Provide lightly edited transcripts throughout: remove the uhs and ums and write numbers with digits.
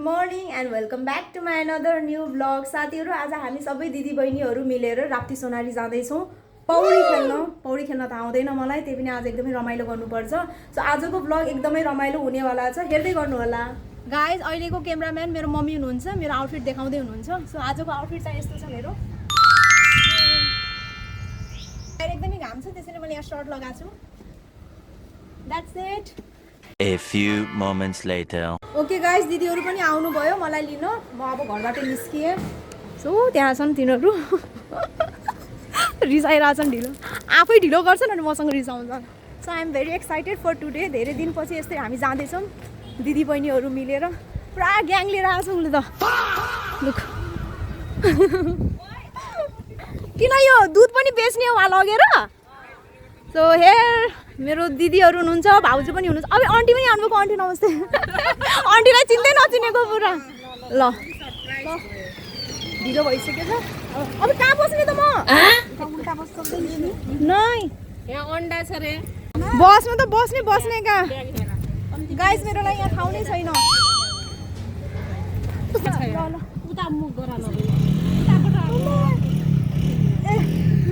morning and welcome back to my another new vlog. साथीहरु आज हामी सबै दिदी बहिनीहरु मिलेर राप्ती सोनारी जाँदै छौं पौडी खेल्न त आउँदैन मलाई त्यही पनि आज एकदमै रमाइलो गर्नुपर्छ। सो आजको vlog एकदमै रमाइलो हुनेवाला छ, हेर्दै गर्नु होला। गाइस अहिलेको क्यामेराम्यान मेरो मम्मी हुनुहुन्छ, मेरो आउटफिट देखाउँदै हुनुहुन्छ। सो आजको आउटफिट चाहिँ यस्तो छ मेरो। एकदमै घाम छ त्यसैले मैले यहाँ शर्ट लगाएको छु। That's it. A few moments later. Okay guys, दिदीहरु पनि आउनु भयो मलाई लिन। म अब घरबाट निस्किए। सो त्यहाँ छन् तिनीहरु। रिसाइराछन् ढिलो। आफै ढिलो गर्छन् अनि मसँग रिसाउँछन्। So I am very excited for today. धेरै दिनपछि यस्तै हामी जाँदै छौं दिदी बहिनीहरु मिलेर। पुरा ग्याङ लिएर आएको छ उले त। लुक। किन यो दूध पनि बेच्ने हो लगेर? सो हेयर मेरो दिदीहरु हुनुहुन्छ, भाउजू पनि हुनुहुन्छ। अब आन्टी पनि आउनुभएको। आन्टी नमस्ते। आन्टीलाई चिन्दै नचिनेको पुरा। ल ढिलो भइसक्यो छ। अब कहाँ बस्ने त म? उल्टा बस्छ नै। यहाँ अन्डा छ रे। बस्नु त बस्ने का। गाइस मेरो लागि यहाँ ठाउँ नै छैन। उता मुख गरा ल।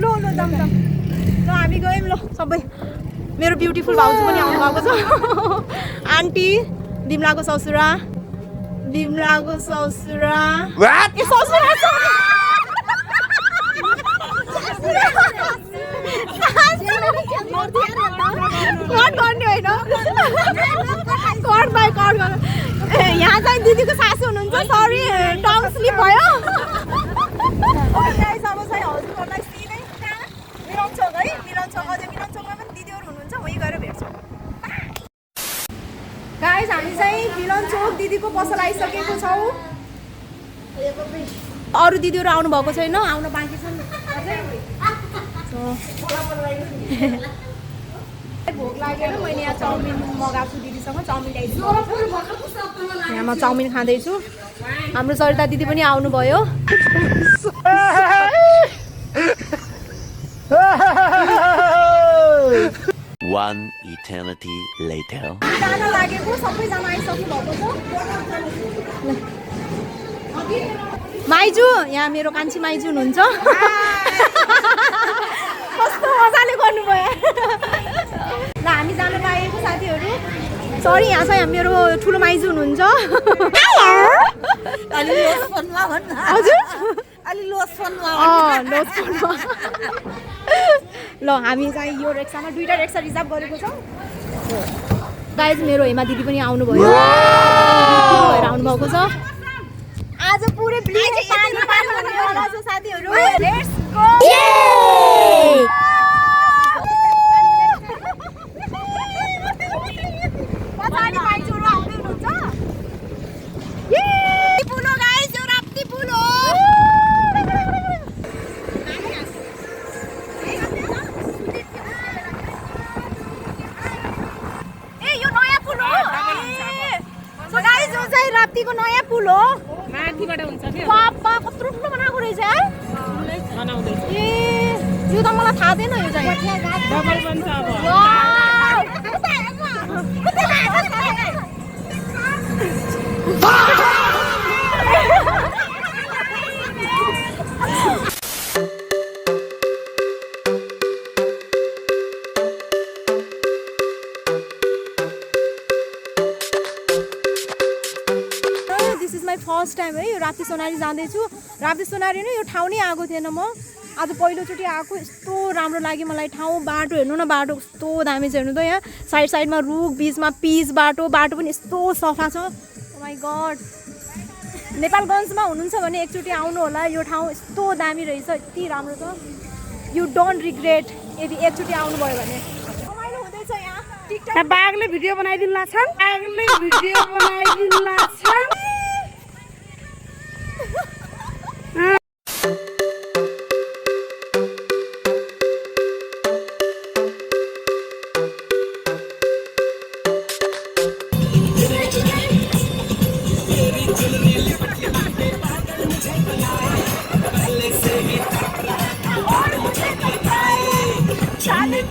लो दम ल हामी गयौँ ल सबै। मेरो ब्युटिफुल भाउजू पनि आउनु भएको छ। आन्टी बिमलाको ससुरा ए ससुरा कट गर्ने होइन, कट यहाँ चाहिँ दिदीको सासू हुनुहुन्छ। सरी टङ स्लिप भयो। अब चाहिँ हजुरहरूलाई सिधै मिलन चोक है, मिलन चोकमा पनि दिदीहरू हुनुहुन्छ, वहीँ गएर भेट्छौँ। गाइस हामी चाहिँ मिलन चोक दिदीको पसल आइसकेको छौँ। अरू दिदीहरू आउनु भएको छैन, आउन बाँकी छन्। भोक लागेर मैले यहाँ चाउमिन मगाएको छु दिदीसँग। चाउमिन ल्याइदिनु। यहाँ म चाउमिन खाँदैछु। हाम्रो सरिता दिदी पनि आउनुभयो। One eternity later. जान लागेको सबैजना आइसक्नु भएको छ। माइजू यहाँ मेरो कान्छी माइजू हुनुहुन्छ। कस्तो मजाले गर्नुभयो। ल हामी जान लागेको साथीहरू। सरी यहाँ चाहिँ मेरो ठुलो माइजू हुनुहुन्छ। हजुर ल हामी चाहिँ यो रिक्सामा दुईटा रिक्सा रिजर्भ गरेको छौँ। गाइज मेरो हेमा दिदी पनि आउनुभयो। भएर आउनुभएको छ। आज पुरै हुनेवाला छ साथीहरू। Let's go. पछाडि माइजूहरू आउँदै हुनुहुन्छ। पुल हो गाइज, यो राप्ती पुल हो। राप्तीको नयाँ पुल हो। माथिबाट हुन्छ के? पापा कत्रो ठुलो बनाएको रहेछ यार। बनाउँदै ए यो त मलाई थाहा थिएन। यो चाहिँ डबल बन्छ अब। फर्स्ट टाइम है यो राप्ती सोनारी जाँदैछु। राप्ती सोनारी नै यो ठाउँ नै आएको थिएन। म आज पहिलोचोटि आएको। यस्तो राम्रो लाग्यो मलाई ठाउँ। बाटो हेर्नु न, बाटो कस्तो दामी छ हेर्नु त। यहाँ साइडमा रुख, बिचमा पिच बाटो पनि यस्तो सफा छ। ओ माई गड। नेपालगञ्जमा हुनुहुन्छ भने एकचोटि आउनु होला। यो ठाउँ यस्तो दामी रहेछ, यति राम्रो छ। यु डोन्ट रिग्रेट यदि एकचोटि आउनुभयो भने। रमाइलो हुँदैछ यहाँ। टिकटक बाघले भिडियो बनाइदिनु लाग्छ।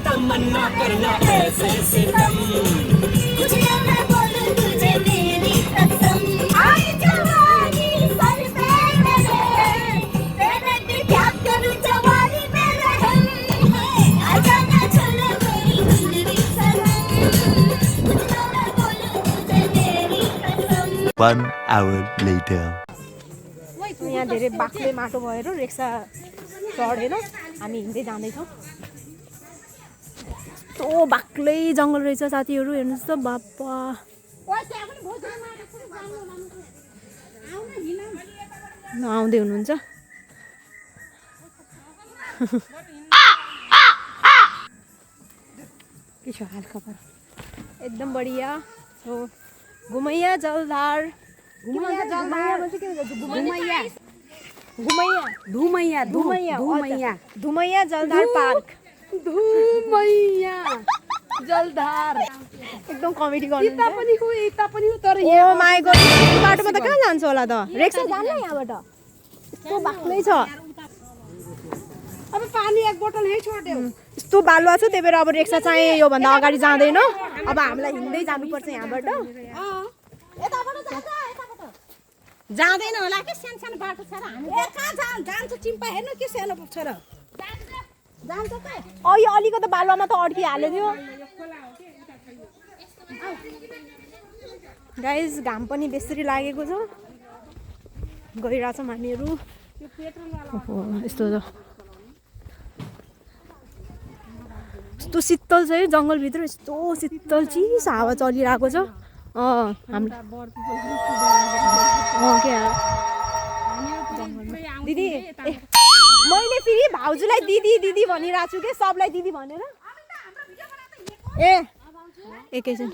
तमन्ना करना ऐसे सितम, तुझे मैं बोलूं तुझे मेरी कसम। 1 hour later. यहाँ धेरै बाक्लै माटो भएर रिक्सा चढेर हामी हिँड्दै जाँदैछौँ। यस्तो बाक्लै जङ्गल रहेछ साथीहरू, हेर्नुहोस् त बाप्पा। आउँदै हुनुहुन्छ के छ हाल खबर? एकदम बढिया हो। घुमैया जलधार धुमैया जलधार पार्क। जलधार एकदम कमेडी गर्नु। यता पनि हो तर ओ माय गॉड, यो बाटोमा त कहाँ जान्छ होला त? रिक्सा जान्न यहाँबाट, यस्तो बाक्लै छ। अब पानी एक बोतल है छोड्देऊ। यस्तो बालुवा छ, त्यही भएर अब रिक्सा चाहिँ योभन्दा अगाडि जाँदैन। अब हामीलाई हिँड्दै जानुपर्छ यहाँबाट। जाँदैन होला के, सानो सानो बाटो छ र हामी कहाँ जान्छ चिम्पा हेर्नु के सानो छ र जान्छ त। यो अलिकति बालुवामा त अड्किहाल्यो थियो। गाइस घाम पनि बेसरी लागेको छ, गइरहेछौँ हामीहरू। यस्तो छ, यस्तो शीतल छ है जङ्गलभित्र, यस्तो शीतल चिसो हावा चलिरहेको छ। दिदी मैले फेरि भाउजूलाई दिदी दिदी भनिरहेको छु कि सबलाई दिदी भनेर। एकैछिन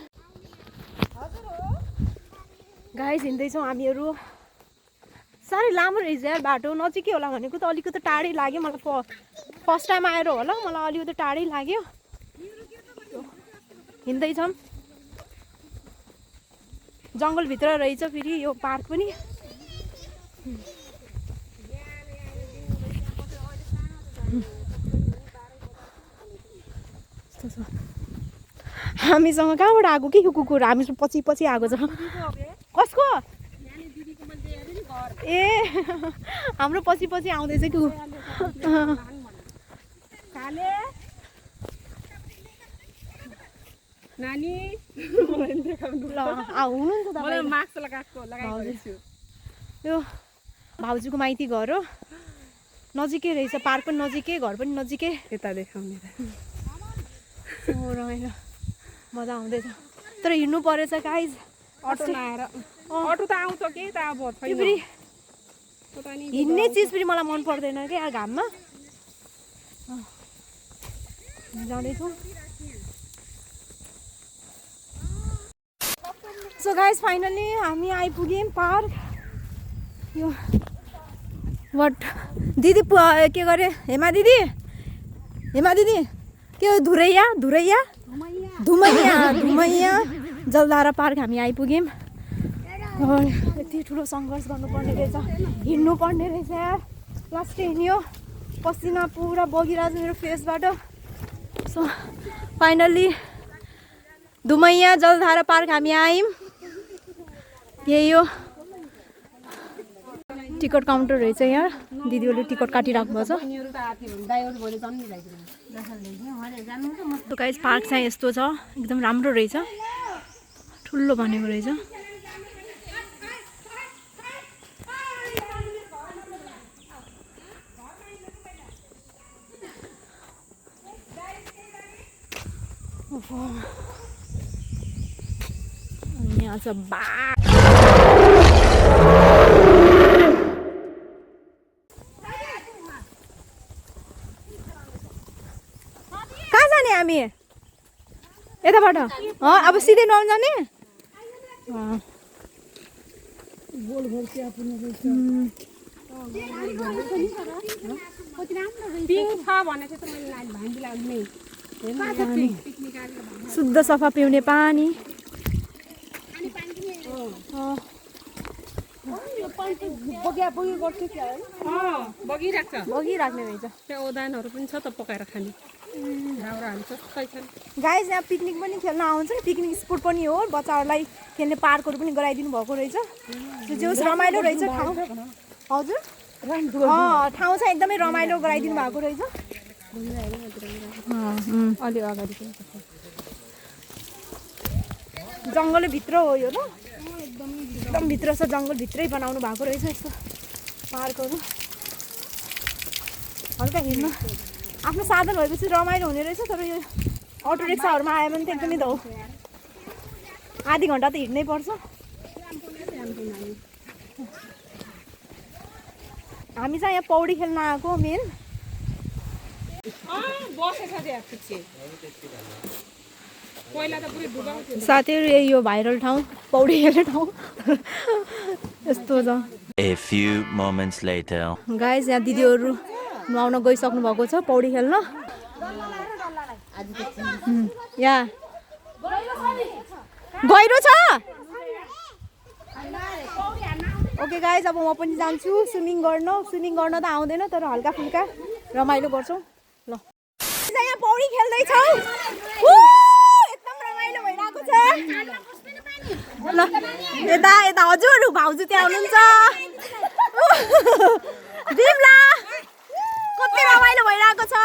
गाइस, हिँड्दैछौँ हामीहरू। साह्रै लामो रहेछ यार बाटो, नजिकै होला भनेको त अलिकति टाढै लाग्यो मलाई। फर्स्ट टाइम आएर होला, मलाई अलिकति टाढै लाग्यो। हिँड्दैछौँ, जङ्गलभित्र रहेछ फेरि यो पार्क पनि। हामीसँग कहाँबाट आएको कि यो कुकुर? हामी पछि पछि आएको छ। कसको? ए हाम्रो पछि पछि आउँदैछ कि। नानी ल हुनुहुन्छ तपाईँ? मास्क लगाएको यो भाउजूको माइती घर हो, नजिकै रहेछ। पार्क पनि नजिकै, घर पनि नजिकै। यता देखाउने रमाइलो मजा आउँदैछ, तर हिँड्नु परेछ गाइज। अटो नआएर अटो त आउँछ के त अब फेरि हिँड्ने चिज फेरि मलाई मन पर्दैन क्या घाममा। जाँदैछौँ। सो गाइज फाइनली हामी आइपुग्यौँ पार्क। यो वाट दिदी के गरे? हेमा दिदी के हो? धुमैया जलधारा पार्क हामी आइपुग्यौँ। यति ठुलो सङ्घर्ष गर्नुपर्ने रहेछ, हिँड्नु पर्ने रहेछ यार। लास्ट हिँड्यो, पसिना पुरा बगिरहेको छ मेरो फेसबाट। सो फाइनल्ली धुमैया जलधारा पार्क हामी आयौँ। यही हो टिकट काउन्टर रहेछ यहाँ। दिदीहरूले टिकट काटिराख्नु भएको छ। गाइस पार्क चाहिँ यस्तो छ, एकदम राम्रो रहेछ, ठुलो बनेको रहेछ। यहाँ छ बाघ। कहाँ जाने हामी? यताबाट? अब सिधै नजाने? शुद्ध सफा पिउने पानी। बगिराख्ने रहेछ। त्यहाँ ओदानहरू पनि छ त पकाएर खाने। गाइस यहाँ पिकनिक पनि खेल्न आउँछ नि, पिकनिक स्पोट पनि हो, बच्चाहरूलाई खेल्ने पार्कहरू पनि गराइदिनु भएको रहेछ। जो रमाइलो रहेछ ठाउँ। हजुर ठाउँ चाहिँ एकदमै रमाइलो गराइदिनु भएको रहेछ। अलि अगाडि जङ्गलै भित्र हो यो ल एकदम भित्र छ जङ्गलभित्रै बनाउनु भएको रहेछ यस्तो पार्कहरू हल्का हिँड्नु आफ्नो साधन भएपछि रमाइलो हुने रहेछ तर यो अटो रिक्साहरूमा आयो भने त एकदमै धौ आधी घन्टा त हिँड्नै पर्छ हामी चाहिँ यहाँ पौडी खेल्न आएको मेन साथीहरू यही यो भाइरल ठाउँ पौडी खेल्ने ठाउँ यस्तो छ A few moments later. Guys यहाँ दिदीहरू नुहाउन गइसक्नु भएको छ पौडी खेल्न यहाँ गहिरो छ ओके गाइस अब म पनि जान्छु स्विमिङ गर्न त आउँदैन तर हल्का फुल्का रमाइलो गर्छौँ ल यहाँ पौडी खेल्दैछौँ एकदम रमाइलो भइरहेको छ ल यता यता हजुर भाउजू त्यहाँ हुनुहुन्छ बिमला कति रमाइलो भइरहेको छ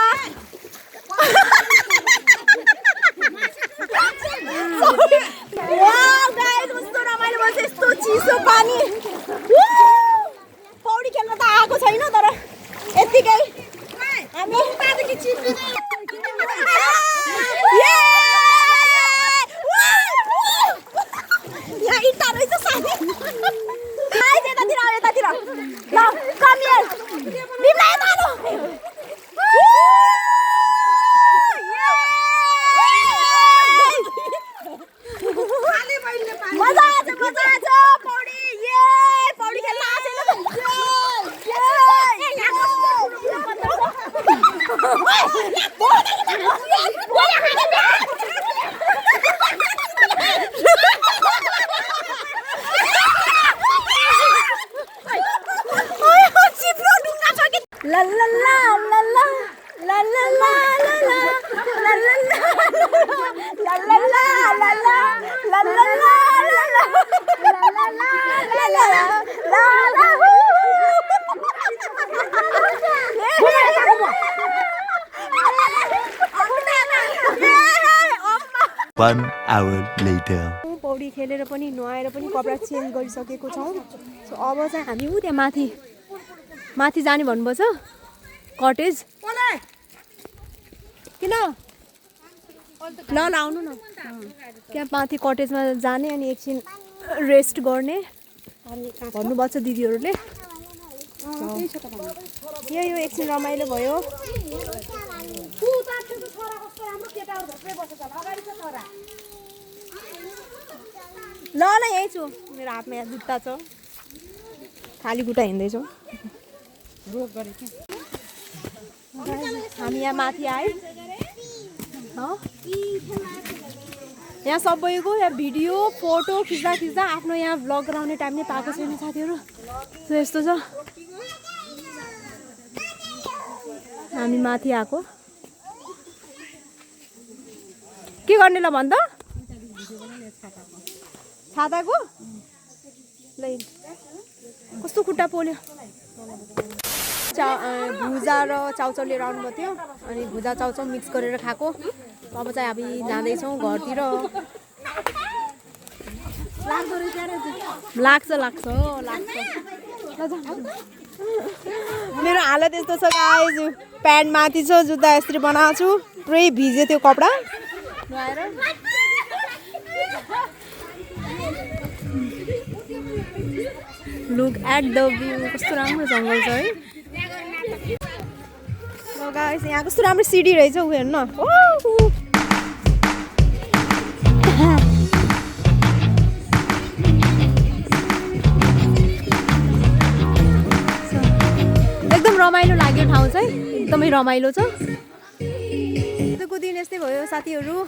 वाउ गाइस कस्तो रमाइलो भन्छ यस्तो चिसो पानी पौडी खेल्न त आएको छैन तर यतिकै हामी यहाँ इट्टा रहेछ साथी यतातिर यतातिर ल कम हियर बिमला यता आउनु मजा आछ पौडी पौडी खेल्न आछ La la la la la la la la la la la la la la la la la la la One hour later. पौडी खेलेर पनि नुहाएर पनि कपडा चेन्ज गरिसकेको छौँ सो अब चाहिँ हामी ऊ त्यहाँ माथि जाने भन्नुभएको छ कटेज किन ल आउनु न त्यहाँ माथि कटेजमा जाने अनि एकछिन रेस्ट गर्ने भन्नुभएको छ दिदीहरूले यो एकछिन रमाइलो भयो ल यहीँ छु मेरो हातमा यहाँ जुत्ता छ खाली खुट्टा हिँड्दैछौँ हामी यहाँ माथि आए यहाँ सबैको यहाँ भिडियो फोटो खिच्दा आफ्नो यहाँ भ्लग गराउने टाइम नै पाएको छैन साथीहरू सो यस्तो छ हामी माथि आएको के गर्ने ल भन् त छाताको ल कस्तो खुट्टा पोल्यो भुजा र चाउचाउ लिएर आउनुभएको थियो अनि भुजा चाउचाउ मिक्स गरेर खाएको अब चाहिँ हामी जाँदैछौँ घरतिर लाग्छ मेरो हालत यस्तो छ गाइज प्यान्ट माथि छ जुत्ता यसरी बनाएको छु पुरै भिज्यो त्यो कपडा नुहाएर लुक एट द भ्यू कस्तो राम्रो जङ्गल छ है गाइस यहाँ कस्तो राम्रो सिडी रहेछ उ हेर्नु न एकदम रमाइलो लाग्यो ठाउँ चाहिँ एकदमै रमाइलो छ आजको दिन यस्तै भयो साथीहरू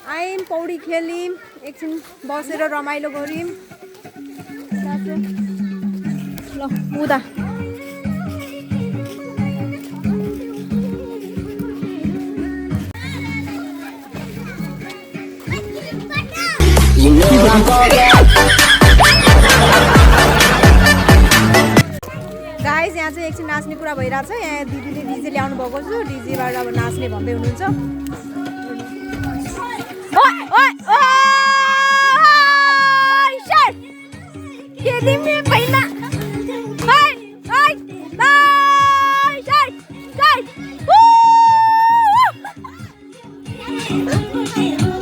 आयौँ पौडी खेल्यौँ एकछिन बसेर रमाइलो गऱ्यौँ ल उता You know I'm गाइस यहाँ चाहिँ एकछिन नाच्ने कुरा भइरहेको छ यहाँ दिदीले डिजे ल्याउनु भएको छ डिजेबाट अब नाच्ने भन्दै हुनुहुन्छ तिमी पहिला Hey!